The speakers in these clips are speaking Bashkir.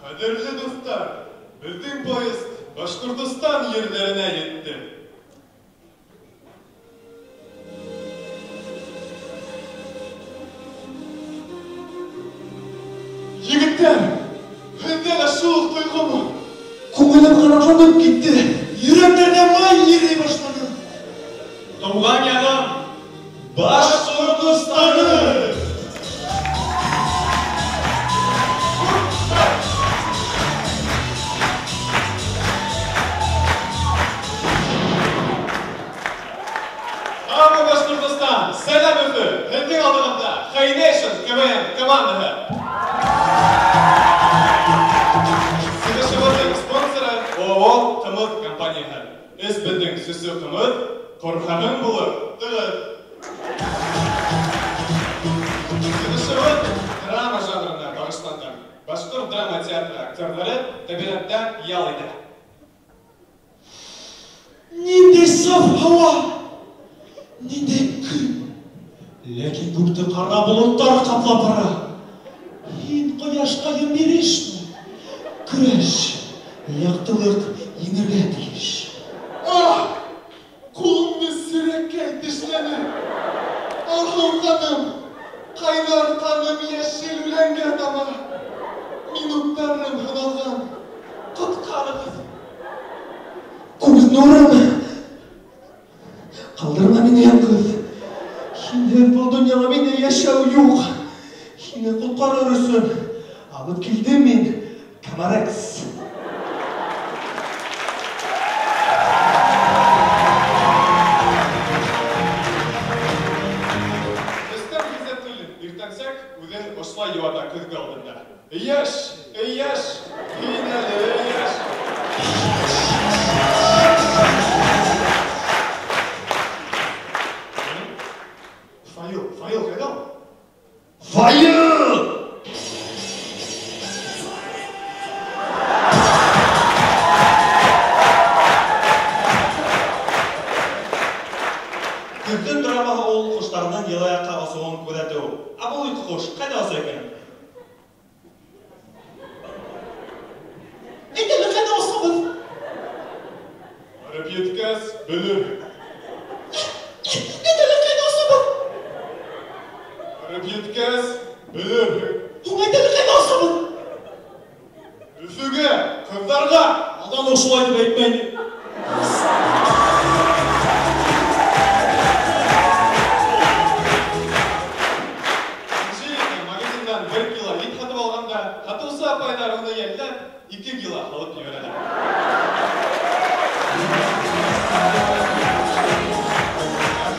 Ҡәҙерле дуҫтар, беҙҙең поезд Башҡортостан ерҙәренә етте. Егеттәр, һеҙҙә лә шул уҡ тойғомо? Күңелем ҡанатланып китте, йөрәктәрҙә май ирей башланы. Тыуған яғым, Башҡортостаным! Һаумы, Башҡортостан! Сәләм, Өфө! Һеҙҙең алдығыҙҙа High Nation КВН командаһы. Сығышыбыҙҙың спонсоры ООО Ҡымыҙ компанияһы. Эс беҙҙең сөсө ҡымыҙ, ҡорһағың булыр тығыҙ. Сығышыбыҙ драма жанрына бағышланған. Башҡорт драма театры актерҙары тәбиғәттә ял итә. Ниндәй саф һауа, ниндәй көн. Ләкин күкте ҡара болоттар ҡаплап бара. Һин ҡояшҡайым бирешмә. Көрәш, яҡтылыҡ еңергә тейеш. Ах! Ҡулымды серәкәй тешләне. Алһыу ҡаным, ҡайнар ҡаным йәшел үләнгә тама. Минуттарым һаналған. Ҡотҡарығыҙ. Күҙ нурым, ҡалдырма мине яңғыҙ. Һинһеҙ был донъяла мине йәшәү юҡ. Һине ҡотҡарыр өсөн алып килдем мин Комарекс. Рөстәм Ғиззәтуллин иртәнсәк үҙен ошолай йыуата көҙгө алдында. Йәш, йәш, һин әле йәш. Фаил, Фаил, ҡайҙа ул? Фаил! Көҙҙөң драмаһы ул ҡоштарҙың йылы яҡҡа осоуын күҙәтеү. Ә был ике ҡош ҡайҙа оса икән? Әйт әле, ҡайҙа осабыҙ? Барып еткәс, белерһең. Әйт әле, ҡайҙа осабыҙ? Барып еткәс, белерһең. Һуң әйт әле, ҡайҙа осабыҙ? Өфөгә, ҡыҙҙарға. Алдан уҡ шулай тип әйтмәй ни. Анжелика магазиндан 1 кило ит һатып алғанда, һатыусы апайҙар уны йәлләп 2 кило һалып ебәрәләр.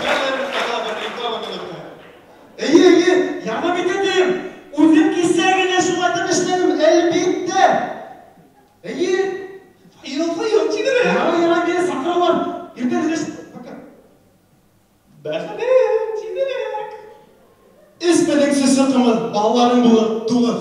Хәҙер тағы ла бер реклама минуты. Эйе, эйе, ярҙам итәм. Үҙем кисә генә шулайтып эшләнем, әлбиттә. Эйе. Фаил, Фаил, тиҙерәк. Ярай, ярай, мине саҡыралар. Иртән эш. Пока. Бәхәле, тиҙерәк. Эс беҙҙең сөсө ҡымыҙ, балаларың булыр туғыҙ.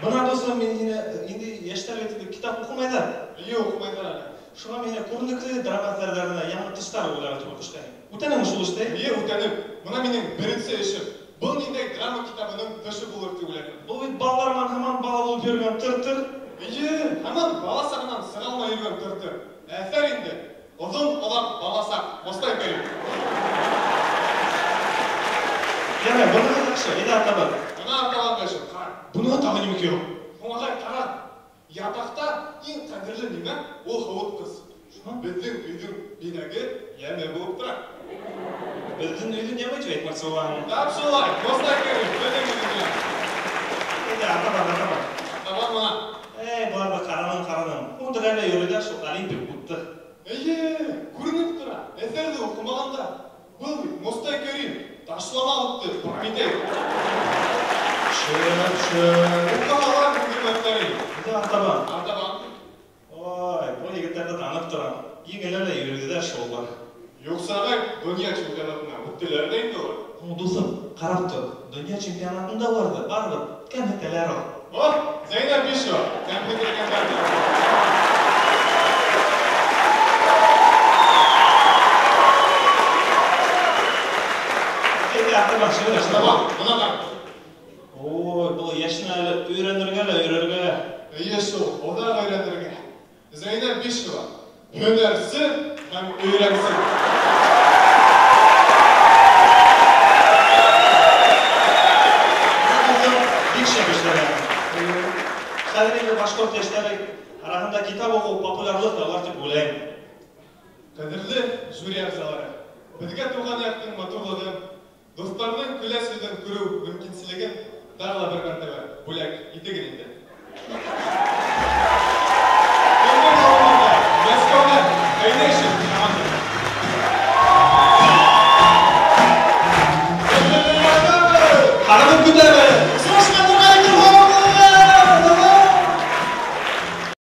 Бына, дуҫым, мин һине инде йәштәр бит инде китап уҡымайҙар. Эйе, уҡымайҙар әле. Шуға мин һине күренекле драма әҫәрҙәренә яңы тыштар уйларға тура төшкән. Үтәнеңме шул эште? Эйе, үтәнем. Бына минең беренсе эшем. Был ниндәй драма китабының тышы булыр тип уйлайым. Был бит балалар менән һаман бала булып йөрөгән тыр-тыр. Эйе, һаман бала сағынан сыға алмай йөрөгән тыр-тыр. Әҫәр инде. Оҙон оҙаҡ бала саҡ. Мостай Кәрим. Ярай, быныһы яҡшы. Әйҙә артабан. Бына артабан эшем. Ҡара. Быныһы тағы нимә кирәк? Һуң, ағай, ҡара. Ятаҡта иң ҡәҙерле нимә? Ул һыуытҡыс. Шуны? Беҙҙең өйҙөң биҙәге йәме булып тора. Беҙҙең өйҙөң йәме тип әйтмәксе булаһың. Тап шулай. Мостай Кәрим, беҙҙең өйҙөң йәме. Әйҙә, артабан, артабан. Артабан бына. Эй, быларҙы ҡараным, ҡараным. Унда әле йөрөйҙәр шул Олимпик утты. Эйе, күренеп тора. Әҫәрҙе уҡымағанда. Был бит Мостай Кәрим. Ташлама утты, Прометей. Шәп, шәп. Уҡымаған күрмәктәре. Әйҙә, артабан. Артабан. Ой, был егеттәрҙе танып торам. Еңелә лә йөрөйҙәр шул улар. Юҡса, ағай, донъя чемпионатына үттеләр ҙә инде улар. Һуң, дуҫым, ҡарап тор. Донъя чемпионатында уларҙы барыбер кәмһетәләр ул. О, Зәйнәп Бишева, кәмһетелгәндәр. артабан шәберәк. Тамам, бына ҡара. Ой, был йәшенә әле өйрәнергә лә өйрәнергә. Эйе шул, оҙаҡ өйрәнергә. Зәйнәб Бишева, һөнәрсе һәм өйрәнсе. Бик шәп эшләгән. Хәҙер инде башҡорт йәштәре араһында китап уҡыу популярлыҡ яулар тип уйлайым. Ҡәҙерле жюри ағзалары, беҙгә тыуған яҡтың матурлығын, дуҫтарҙың көләс йөҙөн күреү мөмкинселеген тағы ла бер мәртәбә бүләк итегеҙ инде.